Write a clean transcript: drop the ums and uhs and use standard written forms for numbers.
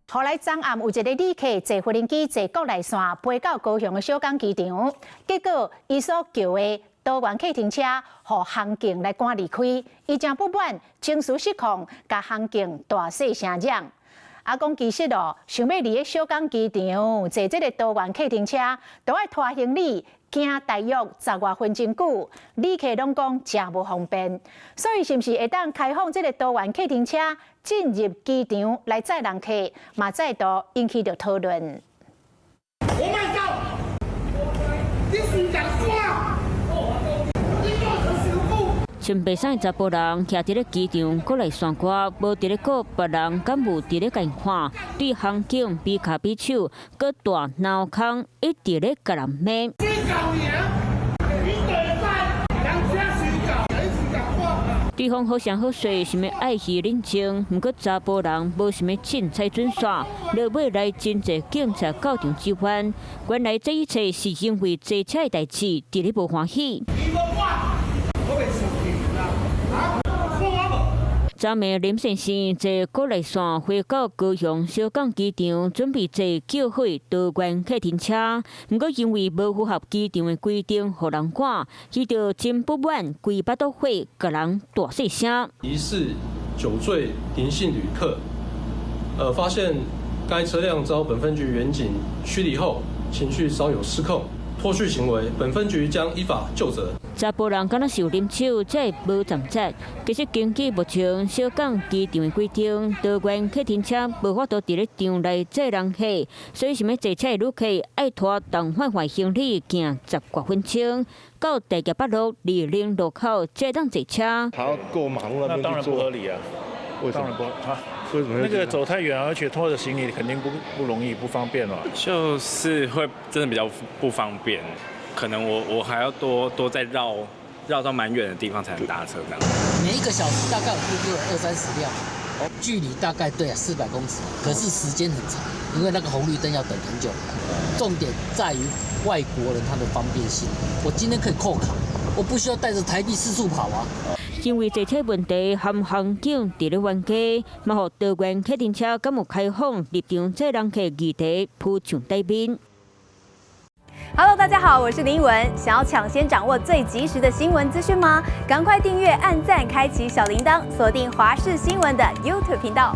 後來昨暗有一個旅客坐無人機坐國內線飛到高雄的小港機場，結果伊所叫的多元客運車，予航警來趕離開，伊誠不滿，情緒失控，共航警大細聲嚷。啊，講其實哦，想欲佇咧小港機場坐這个多元客運車，都愛拖行李，行大約十外分鐘久，旅客攏講誠無方便。所以是毋是會當開放這个多元客運車進入機場來載人客，嘛再度引起著討論。我賣到，你是講說。穿白衫的查埔人徛佇咧機場，國內線外，無佇咧顧別人，敢有佇咧共𪜶看？對航警比跤比手，閣大鬧空，一直咧共人罵。對方好聲好勢，想欲愛戲冷靜，毋過查埔人無啥物凊彩準煞，落尾來真濟警察到場支援。原來這一切是因為坐車的代誌，佇咧無歡喜。昨暝林先生坐國內線飛到高雄小港機場，準備坐叫貨多元客運車，毋過因為無符合機場的規定，予人趕，伊就真不滿，規腹肚火，共人大細聲。疑似酒醉林姓旅客，發現該車輛遭本分局員警驅離後，情緒稍有失控，脫序行為，本分局將依法究責。查埔人敢若是有啉酒，才會無站節。其實根據目前小港機場的規定，多元客運車無法度佇咧場內載人客，所以想欲坐車的旅客愛拖重塊塊行李行十外分鐘，到大業北路二零路口才當坐車。還要過馬路那邊。那當然不合理啊！為什麼？當然不啊？為什麼？那個走太遠，而且拖着行李肯定不容易，不方便嘛。就是會真的比較不方便。可能我還要多多再繞繞到蠻遠的地方才能搭車這樣。每一個小時大概有顧客二三十輛，距離大概對啊400公尺，可是時間很長，因為那個紅綠燈要等很久。重點在於外國人他的方便性，我今天可以扣卡，我不需要帶着台幣四處跑啊。因為坐車問題和航警佇咧冤家，嘛予多元客運車敢有開放入場載人客議題浮上台面。 Hello，大家好，我是林文。想要搶先掌握最及時的新聞資訊嗎？趕快訂閱、按讚、開啟小鈴鐺，鎖定華視新聞的 YouTube 頻道。